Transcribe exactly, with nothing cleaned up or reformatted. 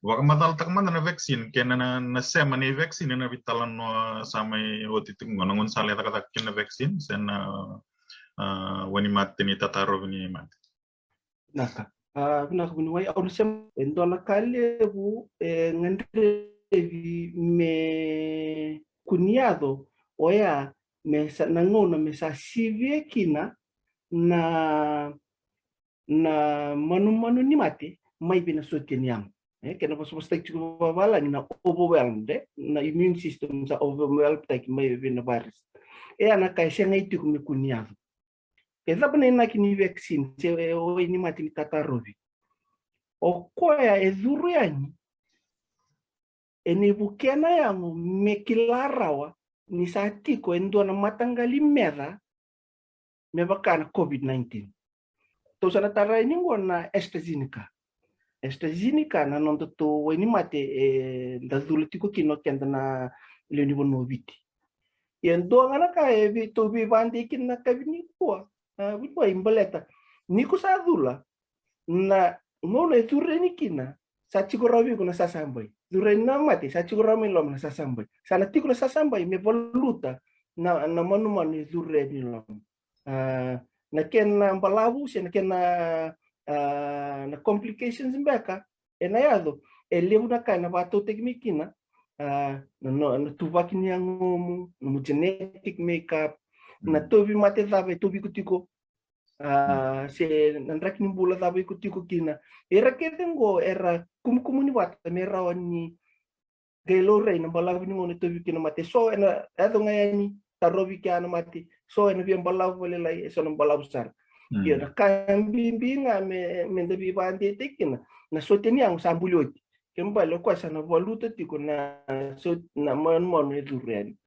Vakamacalataka mada na vaccine kei na, na, na sema ni vaccine ena veitalanoa sa mai oti tiko qo, na gaunisala e cakacaka kina na vaccine se na, a, wainimate ni tatarovi ni mate. Naka. A, vinaka vuniwai, au na sema e dua na ka levu e gadrevi me kuniyaco, oya me sa, na gauna me sa sivia kina na na manumanu ni mate mai vei na sotia ni yago. E, kena vosavosataki tiko vavalagi na overwhelmed, e, na immune system sa overwhelmed taki mai vei na virus. E, a na ka e segai tiko me kuniyaco. E cava na inaki ni vaccine se, e, wainimate ni tatarovi? O koya e curu yani e ni vukea na yago me kila rawa ni sa tiko e dua na mataqali meca me vaka na COVID nineteen. Tou sa na tara yani qo na AstraZeneca. AstraZeneca na nodatou wainimate e da cula tiko kina o keda na lewe ni vanua o Viti. Ia e dua ga na ka e vei, tou veivadei kina na kavi nikua. A, vuniwai baleta ni ko sa cula, na gauna e curu yani kina, sa tiko rawa vei iko na sasabai. Curu yani na mate, sa tiko rawa mai loma na sasabai. Sa na tiko na sasabai me valuta na, na manumanu e curu yani loma. A, na kena balavu se na kena, a, na complications beka ena yaco, e levu na ka ena vakatautaki mai kina, a, na, na, na tuvaki ni yagomu, nomu genetic makeup, na, mm, tauvimate cava e tauvi iko tiko, a, se na draki ni bula cava iko tiko kina. Era kece qo era kumukumuni vata me rawa ni qai laurai na balavu ni gauna e tauvi kina mate. So ena yaco ga yani, tarovi kea na mate. So ena via balavu vakalailai, e so na balavu sara. Mm. Ia na ka bibi ga me, me da veivakadeitaki kina, na sotia ni yago sa buli oti. Kena ibalebale o koya sa na valuta tiko na, so, na manumanu e curu yani.